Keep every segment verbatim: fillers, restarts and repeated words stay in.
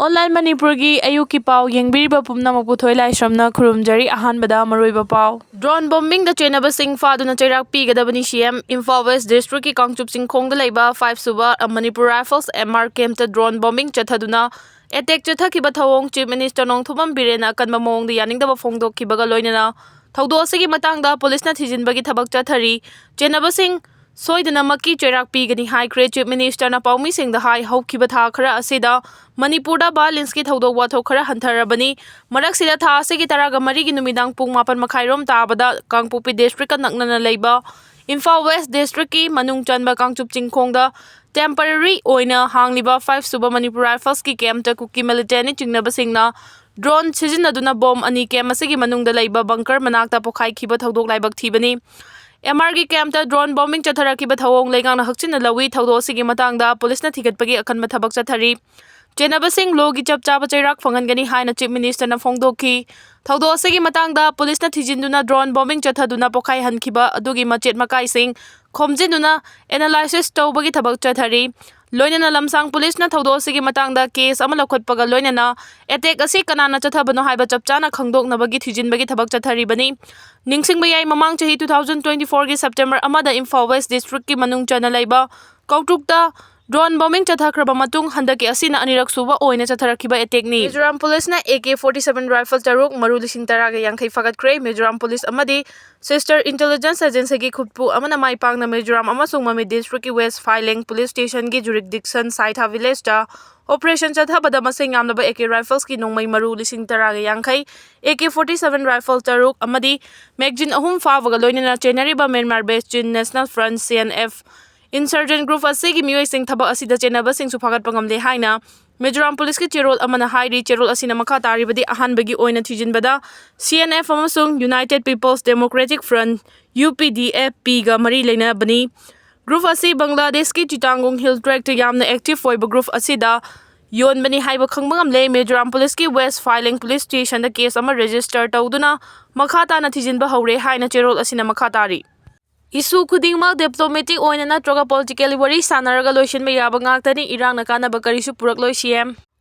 Online ꯃꯅꯤꯄꯨꯔꯒꯤ ꯑꯌꯨꯛꯀꯤ ꯄꯥꯎ ꯌꯦꯡꯕꯤꯔꯤꯕ ꯄꯨꯝꯅꯃꯛꯄꯨ ꯊꯣꯏ ꯂꯥꯏꯁ꯭ꯔꯝꯅ ꯈꯨꯔꯨꯝꯖꯔꯤ꯫ ꯑꯍꯥꯟꯕꯗ ꯃꯔꯨꯑꯣꯏꯕ ꯄꯥꯎ꯫ Drone bombingꯗ ꯆꯦꯟꯅꯕꯁꯤꯡ ꯐꯥꯗꯨꯅ ꯆꯩꯔꯥꯛ ꯄꯤꯒꯗꯕꯅꯤ, C M꯫ Imphal West Districtꯀꯤ Kangchup ꯆꯤꯡꯈꯣꯡꯗ ꯂꯩꯕ five ꯁꯨꯕ Manipur Rifles M R campꯇ drone bombing ꯆꯠꯊꯗꯨꯅ attack ꯆꯠꯊꯈꯤꯕ ꯊꯧꯑꯣꯡ Chief Minister ꯅꯣꯡꯊꯣꯝꯕꯝ ꯕꯤꯔꯦꯟꯅ ꯑꯀꯟꯕ ꯃꯑꯣꯡꯗ ꯌꯥꯅꯤꯡꯗꯕ ꯐꯣꯡꯗꯣꯛꯈꯤꯕꯒ ꯂꯣꯏꯅꯅ ꯊꯧꯗꯣꯛ ꯑꯁꯤꯒꯤ ꯃꯇꯥꯡꯗ ꯄꯨꯂꯤꯁꯅ ꯊꯤꯖꯤꯟꯕꯒꯤ ꯊꯕꯛ ꯆꯠꯊꯔꯤ꯫ ꯆꯦꯟꯅꯕꯁꯤꯡ ꯁꯣꯏꯗꯅꯃꯛꯀꯤ ꯆꯩꯔꯥꯛ ꯄꯤꯒꯅꯤ ꯍꯥꯏꯈ꯭ꯔꯦ꯫ Chief Ministerꯅ ꯄꯥꯎꯃꯤꯁꯤꯡꯗ ꯍꯥꯏ, ꯍꯧꯈꯤꯕ ꯊꯥ ꯈꯔ ꯑꯁꯤꯗ ꯃꯅꯤꯄꯨꯔꯗ violenceꯀꯤ ꯊꯧꯗꯣꯛ ꯋꯥꯊꯣꯛ ꯈꯔ ꯍꯟꯊꯔꯕꯅꯤ꯫ ꯃꯔꯛꯁꯤꯗ ꯊꯥ ꯑꯁꯤꯒꯤ ꯇꯔꯥꯒ ꯃꯔꯤꯒꯤ ꯅꯨꯃꯤꯗꯥꯡ ꯄꯨꯡ ꯃꯥꯄꯟ ꯃꯈꯥꯏꯔꯣꯝ ꯇꯥꯕꯗ ꯀꯥꯡꯄꯣꯛꯄꯤ districtꯀ ꯅꯛꯅꯅ ꯂꯩꯕ ꯏꯝꯐꯥꯜ West Districtꯀꯤ ꯃꯅꯨꯡ ꯆꯟꯕ ꯀꯥꯡꯆꯨꯞ ꯆꯤꯡꯈꯣꯡꯗ temporary ꯑꯣꯏꯅ ꯍꯥꯡꯂꯤꯕ five ꯁꯨꯕ Manipur Riflesꯀꯤ campꯇ ꯀꯨꯀꯤ militantꯅ ꯆꯤꯡꯅꯕꯁꯤꯡꯅ drone ꯁꯤꯖꯤꯟꯅꯗꯨꯅ bomb ꯑꯅꯤ camp ꯑꯁꯤꯒꯤ ꯃꯅꯨꯡꯗ ꯂꯩꯕ bunker ꯃꯅꯥꯛꯇ ꯄꯣꯈꯥꯏꯈꯤꯕ ꯊꯧꯗꯣꯛ ꯂꯥꯏꯕꯛ ꯊꯤꯕꯅꯤ꯫ M Rꯒꯤ campꯇ drone bombing ꯆꯠꯊꯔꯛꯈꯤꯕ ꯊꯧꯑꯣꯡ ꯂꯩꯉꯥꯛꯅ ꯍꯛꯆꯤꯟꯅ ꯂꯧꯏ꯫ ꯊꯧꯗꯣꯛ ꯑꯁꯤꯒꯤ ꯃꯇꯥꯡꯗ ꯄꯨꯂꯤꯁꯅ ꯊꯤꯒꯠꯄꯒꯤ ꯑꯀꯟꯕ ꯊꯕꯛ ꯆꯠꯊꯔꯤ꯫ ꯆꯦꯟꯅꯕꯁꯤꯡ lawꯒꯤ ꯆꯞ ꯆꯥꯕ ꯆꯩꯔꯥꯛ ꯐꯪꯍꯟꯒꯅꯤ ꯍꯥꯏꯅ Chief Ministerꯅ ꯐꯣꯡꯗꯣꯛꯈꯤ꯫ ꯊꯧꯗꯣꯛ ꯑꯁꯤꯒꯤ ꯃꯇꯥꯡꯗ ꯄꯨꯂꯤꯁꯅ ꯊꯤꯖꯤꯟꯗꯨꯅ drone bombing ꯆꯠꯊꯗꯨꯅ ꯄꯣꯈꯥꯏꯍꯟꯈꯤꯕ ꯑꯗꯨꯒꯤ ꯃꯆꯦꯠ ꯃꯀꯥꯏꯁꯤꯡ ꯈꯣꯝꯖꯤꯟꯗꯨꯅ analysis ꯇꯧꯕꯒꯤ ꯊꯕꯛ ꯆꯠꯊꯔꯤ꯫ ꯂꯣꯏꯅꯅ ꯂꯝꯁꯥꯡ ꯄꯨꯂꯤꯁꯅ ꯊꯧꯗꯣꯛ ꯑꯁꯤꯒꯤ ꯃꯇꯥꯡꯗ case ꯑꯃ ꯂꯧꯈꯠꯄꯒ ꯂꯣꯏꯅꯅ attack ꯑꯁꯤ ꯀꯅꯥꯅ ꯆꯠꯊꯕꯅꯣ ꯍꯥꯏꯕ ꯆꯞ ꯆꯥꯅ ꯈꯪꯗꯣꯛꯅꯕꯒꯤ ꯊꯤꯖꯤꯟꯕꯒꯤ ꯊꯕꯛ ꯆꯠꯊꯔꯤꯕꯅꯤ꯫ ꯅꯤꯡꯁꯤꯡꯕ ꯌꯥꯏ, ꯃꯃꯥꯡ ꯆꯍꯤ two thousand twenty fourꯒꯤ September ꯑꯃꯗ ꯏꯝꯐꯥꯜ West Districtꯀꯤ ꯃꯅꯨꯡ ꯆꯟꯅ ꯂꯩꯕ ꯀꯧꯇ꯭ꯔꯨꯛꯇ drone bombing ꯆꯠꯊꯈ꯭ꯔꯕ ꯃꯇꯨꯡ ꯍꯟꯗꯛꯀꯤ ꯑꯁꯤꯅ ꯑꯅꯤꯔꯛ ꯁꯨꯕ ꯑꯣꯏꯅ ꯆꯠꯊꯔꯛꯈꯤꯕ attackꯅꯤ꯫ ꯃꯤꯖꯣꯔꯥꯝ ꯄꯨꯂꯤꯁꯅ A K forty seven rifle ꯇꯔꯨꯛ, ꯃꯔꯨ ꯂꯤꯁꯤꯡ ꯇꯔꯥꯒ ꯌꯥꯡꯈꯩ ꯐꯥꯒꯠꯈ꯭ꯔꯦ꯫ ꯃꯤꯖꯣꯔꯥꯝ ꯄꯨꯂꯤꯁ ꯑꯃꯗꯤ Sister Intelligence Agencyꯒꯤ ꯈꯨꯠꯄꯨ ꯑꯃꯅ ꯃꯥꯏ ꯄꯥꯛꯅ ꯃꯤꯖꯣꯔꯥꯝ ꯑꯃꯁꯨꯡ ꯃꯃꯤꯠ Districtꯀꯤ West Phaileng Police Stationꯒꯤ jurisdiction Saitha Villageꯇ operation ꯆꯠꯊꯕꯗ ꯃꯁꯤꯡ ꯌꯥꯝꯂꯕ A K riflesꯀꯤ ꯅꯣꯡꯃꯩ ꯃꯔꯨ ꯂꯤꯁꯤꯡ ꯇꯔꯥꯒ ꯌꯥꯡꯈꯩ, A K forty seven rifle ꯇꯔꯨꯛ ꯑꯃꯗꯤ magazine ꯑꯍꯨꯝ ꯐꯥꯕꯒ ꯂꯣꯏꯅꯅ ꯆꯦꯟꯅꯔꯤꯕ Myanmar based Chin National Front, C N F, insurgent group ꯑꯁꯤꯒꯤ ꯃꯤꯑꯣꯏꯁꯤꯡ ꯊꯕꯛ ꯑꯁꯤꯗ ꯆꯦꯟꯅꯕꯁꯤꯡꯁꯨ ꯐꯥꯒꯠꯄ ꯉꯝꯂꯦ ꯍꯥꯏꯅ ꯃꯤꯖꯣꯔꯥꯝ ꯄꯨꯂꯤꯁꯀꯤ ꯆꯦꯔꯣꯜ ꯑꯃꯅ ꯍꯥꯏꯔꯤ꯫ ꯆꯦꯔꯣꯜ ꯑꯁꯤꯅ ꯃꯈꯥ ꯇꯥꯔꯤꯕꯗꯤ ꯑꯍꯥꯟꯕꯒꯤ ꯑꯣꯏꯅ ꯊꯤꯖꯤꯟꯕꯗ C N F ꯑꯃꯁꯨꯡ United People's Democratic Front, U P D F Pꯒ ꯃꯔꯤ ꯂꯩꯅꯕꯅꯤ꯫ Group ꯑꯁꯤ ꯕꯪꯒ꯭ꯂꯥꯗꯦꯁꯀꯤ ꯆꯤꯇꯥꯡꯒꯣꯡ Hill Tract ꯌꯥꯝꯅ active ꯑꯣꯏꯕ group ꯑꯁꯤꯗ ꯌꯣꯟꯕꯅꯤ ꯍꯥꯏꯕ ꯈꯪꯕ ꯉꯝꯂꯦ꯫ ꯃꯤꯖꯣꯔꯥꯝ ꯄꯨꯂꯤꯁꯀꯤ West Phaileng Police Stationꯗ case ꯑꯃ register ꯇꯧꯗꯨꯅ ꯃꯈꯥ ꯇꯥꯅ ꯊꯤꯖꯤꯟꯕ ꯍꯧꯔꯦ ꯍꯥꯏꯅ ꯆꯦꯔꯣꯜ ꯑꯁꯤꯅ ꯃꯈꯥ ꯇꯥꯔꯤ꯫ Issue ꯈꯨꯗꯤꯡꯃꯛ diplomatic ꯑꯣꯏꯅ ꯅꯠꯇ꯭ꯔꯒ politically ꯋꯥꯔꯤ ꯁꯥꯟꯅꯔꯒ ꯂꯣꯏꯁꯤꯟꯕ ꯌꯥꯕ ꯉꯥꯛꯇꯅꯤ, ꯏꯔꯥꯡꯅ ꯀꯥꯟꯅꯕ ꯀꯔꯤꯁꯨ ꯄꯨꯔꯛꯂꯣꯏ, C M꯫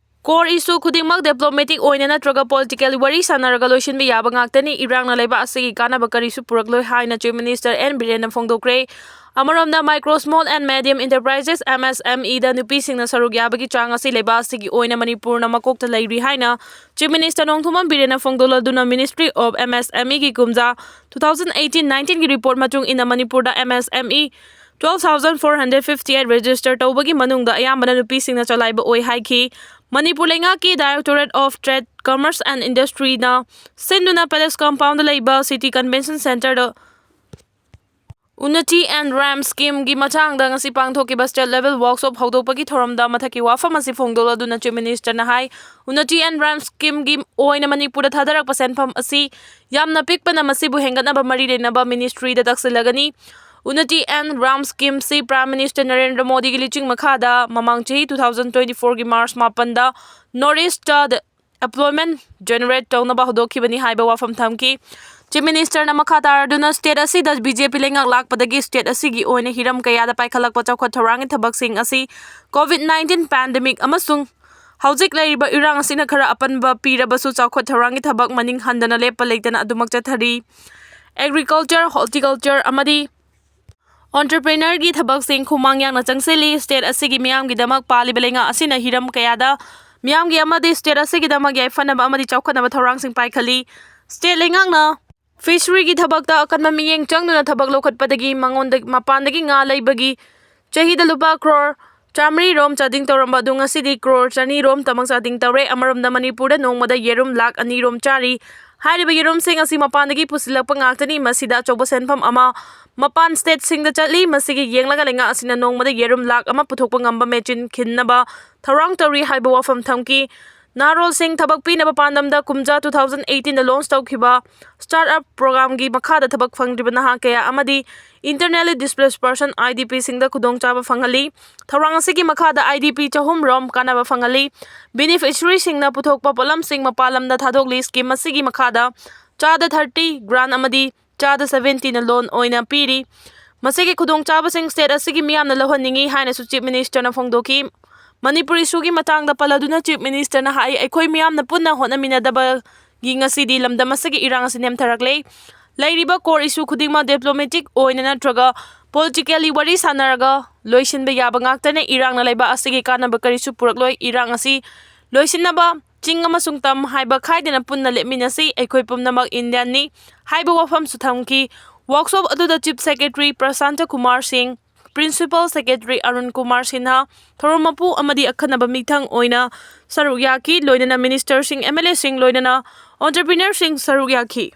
Core issue ꯈꯨꯗꯤꯡꯃꯛ diplomatic ꯑꯣꯏꯅ ꯅꯠꯇ꯭ꯔꯒ politically ꯋꯥꯔꯤ ꯁꯥꯟꯅꯔꯒ ꯂꯣꯏꯁꯤꯟꯕ ꯌꯥꯕ ꯉꯥꯛꯇꯅꯤ, ꯏꯔꯥꯡꯅ ꯂꯩꯕꯥꯛ ꯑꯁꯤꯒꯤ ꯀꯥꯟꯅꯕ ꯀꯔꯤꯁꯨ ꯄꯨꯔꯛꯂꯣꯏ ꯍꯥꯏꯅ Chief Minister ꯑꯦꯟ ꯕꯤꯔꯦꯟꯅ ꯐꯣꯡꯗꯣꯛꯈ꯭ꯔꯦ꯫ ꯑꯃꯔꯣꯝꯗ, Micro, Small and Medium Enterprises, M S M E ꯗ ꯅꯨꯄꯤꯁꯤꯡꯅ ꯁꯔꯨꯛ ꯌꯥꯕꯒꯤ ꯆꯥꯡ ꯑꯁꯤ ꯂꯩꯕꯥꯛ ꯑꯁꯤꯒꯤ ꯑꯣꯏꯅ ꯃꯅꯤꯄꯨꯔꯅ ꯃꯀꯣꯛꯇ ꯂꯩꯔꯤ ꯍꯥꯏꯅ Chief Minister Nongthombam ꯕꯤꯔꯦꯟꯅ ꯐꯣꯡꯗꯣꯛꯂꯗꯨꯅ, Ministry of M S M E ꯒꯤ ꯀꯨꯝꯖꯥ two thousand eighteen nineteen ꯒꯤ report ꯃꯇꯨꯡ ꯏꯟꯅ, ꯃꯅꯤꯄꯨꯔꯗ M S M E twelve thousand four hundred fifty eight register ꯇꯧꯕꯒꯤ ꯃꯅꯨꯡꯗ ꯑꯌꯥꯝꯕꯅ ꯅꯨꯄꯤꯁꯤꯡꯅ ꯆꯂꯥꯏꯕ ꯑꯣꯏ ꯍꯥꯏꯈꯤ꯫ ꯃꯅꯤꯄꯨꯔ ꯂꯩꯉꯥꯛꯀꯤ Directorate of Trade, Commerce and Industry ꯅ ꯁꯤꯟꯗꯨꯅ Palace Compound ꯗ ꯂꯩꯕ City Convention Center the Unnati and Ram Scheme ꯒꯤ ꯃꯇꯥꯡꯗ ꯉꯁꯤ ꯄꯥꯡꯊꯣꯛꯈꯤꯕ state level workshop ꯍꯧꯗꯣꯛꯄꯒꯤ ꯊꯧꯔꯝꯗ ꯃꯊꯛꯀꯤ ꯋꯥꯐꯝ ꯑꯁꯤ ꯐꯣꯡꯗꯣꯛꯂꯗꯨꯅ Chief Minister ꯅ ꯍꯥꯏ, Unnati and Ram Scheme ꯒꯤ ꯑꯣꯏꯅ ꯃꯅꯤꯄꯨꯔꯗ ꯊꯥꯗꯔꯛꯄ ꯁꯦꯟꯐꯝ ꯑꯁꯤ ꯌꯥꯝꯅ ꯄꯤꯛꯄꯅ ꯃꯁꯤꯕꯨ ꯍꯦꯟꯒꯠꯅꯕ ꯃꯔꯤ ꯂꯩꯅꯕ ministry the ꯇꯛꯁꯤꯜꯂꯒꯅꯤ꯫ Unnati and Ram Scheme ꯁꯤ Prime Minister ꯅꯔꯦꯟꯗ꯭ꯔ ꯃꯣꯗꯤꯒꯤ ꯂꯨꯆꯤꯡ ꯃꯈꯥꯗ ꯃꯃꯥꯡ ꯆꯍꯤ two thousand twenty four ꯒꯤ March ꯃꯥꯄꯟꯗ North East ꯇ employment generate ꯇꯧꯅꯕ ꯍꯧꯗꯣꯛꯈꯤꯕꯅꯤ ꯍꯥꯏꯕ ꯋꯥꯐꯝ ꯊꯝꯈꯤ꯫ Chief Minister ꯅ ꯃꯈꯥ ꯇꯥꯔꯗꯨꯅ, state ꯑꯁꯤꯗ B J P ꯂꯩꯉꯥꯛ ꯂꯥꯛꯄꯗꯒꯤ state ꯑꯁꯤꯒꯤ ꯑꯣꯏꯅ ꯍꯤꯔꯝ ꯀꯌꯥꯗ ꯄꯥꯏꯈꯠꯂꯛꯄ ꯆꯥꯎꯈꯠ ꯊꯧꯔꯥꯡꯒꯤ ꯊꯕꯛꯁꯤꯡ ꯑꯁꯤ COVID nineteen pandemic ꯑꯃꯁꯨꯡ ꯍꯧꯖꯤꯛ ꯂꯩꯔꯤꯕ ꯏꯔꯥꯡ ꯑꯁꯤꯅ ꯈꯔ ꯑꯄꯟꯕ ꯄꯤꯔꯕꯁꯨ, ꯆꯥꯎꯈꯠ ꯊꯧꯔꯥꯡꯒꯤ ꯊꯕꯛ ꯃꯅꯤꯡ ꯍꯟꯗꯅ ꯂꯦꯞꯄ ꯂꯩꯇꯅ ꯑꯗꯨꯃꯛ ꯆꯠꯊꯔꯤ꯫ Agriculture, horticulture ꯑꯃꯗꯤ entrepreneur ꯒꯤ ꯊꯕꯛꯁꯤꯡ ꯈꯨꯃꯥꯡ ꯌꯥꯡꯅ ꯆꯪꯁꯤꯜꯂꯤ꯫ State ꯑꯁꯤꯒꯤ ꯃꯤꯌꯥꯝꯒꯤꯗꯃꯛ ꯄꯥꯜꯂꯤꯕ ꯂꯩꯉꯥꯛ ꯑꯁꯤꯅ ꯍꯤꯔꯝ ꯀꯌꯥꯗ ꯃꯤꯌꯥꯝꯒꯤ ꯑꯃꯗꯤ state ꯑꯁꯤꯒꯤꯗꯃꯛ ꯌꯥꯏꯐꯅꯕ ꯑꯃꯗꯤ ꯆꯥꯎꯈꯠꯅꯕ ꯊꯧꯔꯥꯡꯁꯤꯡ ꯄꯥꯏꯈꯠꯂꯤ꯫ State ꯂꯩꯉꯥꯛꯅ fishery ꯒꯤ ꯊꯕꯛꯇ ꯑꯀꯟꯕ ꯃꯤꯠꯌꯦꯡ ꯆꯪꯗꯨꯅ ꯊꯕꯛ ꯂꯧꯈꯠꯄꯗꯒꯤ ꯃꯉꯣꯟꯗ, ꯃꯄꯥꯟꯗꯒꯤ ꯉꯥ ꯂꯩꯕꯒꯤ ꯆꯍꯤꯗ ꯂꯨꯄꯥ crore ꯆꯥꯃꯔꯤ ꯔꯣꯝ ꯆꯥꯗꯤꯡ ꯇꯧꯔꯝꯕ ꯑꯗꯨ ꯉꯁꯤꯗꯤ crore ꯆꯅꯤ ꯔꯣꯝ ꯇꯃꯛ ꯆꯥꯗꯤꯡ ꯇꯧꯔꯦ꯫ ꯑꯃꯔꯣꯝꯗ, ꯃꯅꯤꯄꯨꯔꯗ ꯅꯣꯡꯃꯗ ꯌꯦꯔꯨꯝ ꯂꯥꯈ ꯑꯅꯤ ꯔꯣꯝ ꯆꯥꯔꯤ꯫ ꯍꯥꯏꯔꯤꯕ ꯌꯦꯔꯨꯝꯁꯤꯡ ꯑꯁꯤ ꯃꯄꯥꯟꯗꯒꯤ ꯄꯨꯁꯤꯜꯂꯛꯄ ꯉꯥꯛꯇꯅꯤ꯫ ꯃꯁꯤꯗ ꯑꯆꯧꯕ ꯁꯦꯟꯐꯝ ꯑꯃ ꯃꯄꯥꯟ state ꯁꯤꯡꯗ ꯆꯠꯂꯤ꯫ ꯃꯁꯤꯒꯤ ꯌꯦꯡꯂꯒ ꯂꯩꯉꯥꯛ ꯑꯁꯤꯅ ꯅꯣꯡꯃꯗ ꯌꯦꯔꯨꯝ ꯂꯥꯈ ꯑꯃ ꯄꯨꯊꯣꯛꯄ ꯉꯝꯕ ꯃꯦꯆꯤꯟ ꯈꯤꯟꯅꯕ ꯊꯧꯔꯥꯡ ꯇꯧꯔꯤ ꯍꯥꯏꯕ ꯋꯥꯐꯝ ꯊꯝꯈꯤ꯫ ꯅꯍꯥꯔꯣꯜꯁꯤꯡ ꯊꯕꯛ ꯄꯤꯅꯕ ꯄꯥꯟꯗꯝꯗ ꯀꯨꯝꯖꯥ two thousand eighteen ꯗ launch ꯇꯧꯈꯤꯕ startup program ꯒꯤ ꯃꯈꯥꯗ ꯊꯕꯛ ꯐꯪꯗ꯭ꯔꯤꯕ ꯅꯍꯥ ꯀꯌꯥ ꯑꯃꯗꯤ internally displaced person, I D P ꯁꯤꯡꯗ ꯈꯨꯗꯣꯡꯆꯥꯕ ꯐꯪꯍꯜꯂꯤ꯫ ꯊꯧꯔꯥꯡ ꯑꯁꯤꯒꯤ ꯃꯈꯥꯗ I D P ꯆꯍꯨꯝ ꯔꯣꯝ ꯀꯥꯟꯅꯕ ꯐꯪꯍꯜꯂꯤ꯫ Beneficiary ꯁꯤꯡꯅ ꯄꯨꯊꯣꯛꯄ ꯄꯣꯠꯂꯝꯁꯤꯡ ꯃꯄꯥꯟ ꯂꯝꯗ ꯊꯥꯗꯣꯛꯂꯤ꯫ Scheme ꯑꯁꯤꯒꯤ ꯃꯈꯥꯗ ꯆꯥꯗ thirty grant ꯑꯃꯗꯤ ꯆꯥꯗ seventy ꯅ loan ꯑꯣꯏꯅ ꯄꯤꯔꯤ꯫ ꯃꯁꯤꯒꯤ ꯈꯨꯗꯣꯡꯆꯥꯕꯁꯤꯡ state ꯑꯁꯤꯒꯤ ꯃꯤꯌꯥꯝꯅ ꯂꯧꯍꯟꯅꯤꯡꯏ ꯍꯥꯏꯅꯁꯨ Chief Minister ꯅ ꯐꯣꯡꯗꯣꯛꯈꯤ꯫ ꯃꯅꯤꯄꯨꯔ ꯏꯁꯨꯒꯤ ꯃꯇꯥꯡꯗ ꯄꯜꯂꯗꯨꯅ ꯆꯤꯐ ꯃꯤꯅꯤꯁꯇꯔꯅ ꯍꯥꯏ, ꯑꯩꯈꯣꯏ ꯃꯤꯌꯥꯝꯅ ꯄꯨꯟꯅ ꯍꯣꯠꯅꯃꯤꯟꯅꯗꯕꯒꯤ ꯉꯁꯤꯗꯤ ꯂꯝꯗꯝ ꯑꯁꯤꯒꯤ ꯏꯔꯥꯡ ꯑꯁꯤ ꯅꯦꯝꯊꯔꯛꯂꯦ꯫ ꯂꯩꯔꯤꯕ ꯀꯣꯔ ꯏꯁꯨ ꯈꯨꯗꯤꯡꯃꯛ ꯗꯤꯄ꯭ꯂꯣꯃꯦꯇꯤꯛ ꯑꯣꯏꯅ ꯅꯠꯇ꯭ꯔꯒ ꯄꯣꯂꯤꯇꯤꯀꯦꯜꯂꯤ ꯋꯥꯔꯤ ꯁꯥꯟꯅꯔꯒ ꯂꯣꯏꯁꯤꯟꯕ ꯌꯥꯕ ꯉꯥꯛꯇꯅ ꯏꯔꯥꯡꯅ ꯂꯩꯕꯥꯛ ꯑꯁꯤꯒꯤ ꯀꯥꯟꯅꯕ ꯀꯔꯤꯁꯨ ꯄꯨꯔꯛꯂꯣꯏ꯫ ꯏꯔꯥꯡ ꯑꯁꯤ ꯂꯣꯏꯁꯤꯟꯅꯕ ꯆꯤꯡ ꯑꯃꯁꯨꯡ ꯇꯝ ꯍꯥꯏꯕ ꯈꯥꯏꯗꯅ ꯄꯨꯟꯅ ꯂꯦꯞꯃꯤꯟꯅꯁꯤ꯫ ꯑꯩꯈꯣꯏ ꯄꯨꯝꯅꯃꯛ ꯏꯟꯗꯤꯌꯥꯟꯅꯤ ꯍꯥꯏꯕ ꯋꯥꯐꯝꯁꯨ ꯊꯝꯈꯤ꯫ ꯋꯥꯔꯛꯁꯣꯞ ꯑꯗꯨꯗ ꯆꯤꯐ ꯁꯦꯀ꯭ꯔꯦꯇꯔꯤ ꯄ꯭ꯔꯁꯥꯟꯇ ꯀꯨꯃꯥꯔ ꯁꯤꯡ, ꯄ꯭ꯔꯤꯟꯁꯤꯄꯥꯜ ꯁꯦꯀ꯭ꯔꯦꯇꯔꯤ ꯑꯔꯨꯟ ꯀꯨꯃꯥꯔ ꯁꯤꯟꯍꯥ, ꯊꯧꯔꯝ ꯃꯄꯨ ꯑꯃꯗꯤ ꯑꯈꯟꯅꯕ ꯃꯤꯊꯪ ꯑꯣꯏꯅ ꯁꯔꯨꯛ ꯌꯥꯈꯤ꯫ ꯂꯣꯏꯅꯅ ꯃꯤꯅꯤꯁꯇꯔꯁꯤꯡ, ꯑꯦꯝ ꯑꯦꯜ ꯑꯦꯁꯤꯡ, ꯂꯣꯏꯅꯅ ꯑꯣꯟꯇꯔꯄ꯭ꯔꯤꯅꯔꯁꯤꯡ ꯁꯔꯨꯛ ꯌꯥꯈꯤ꯫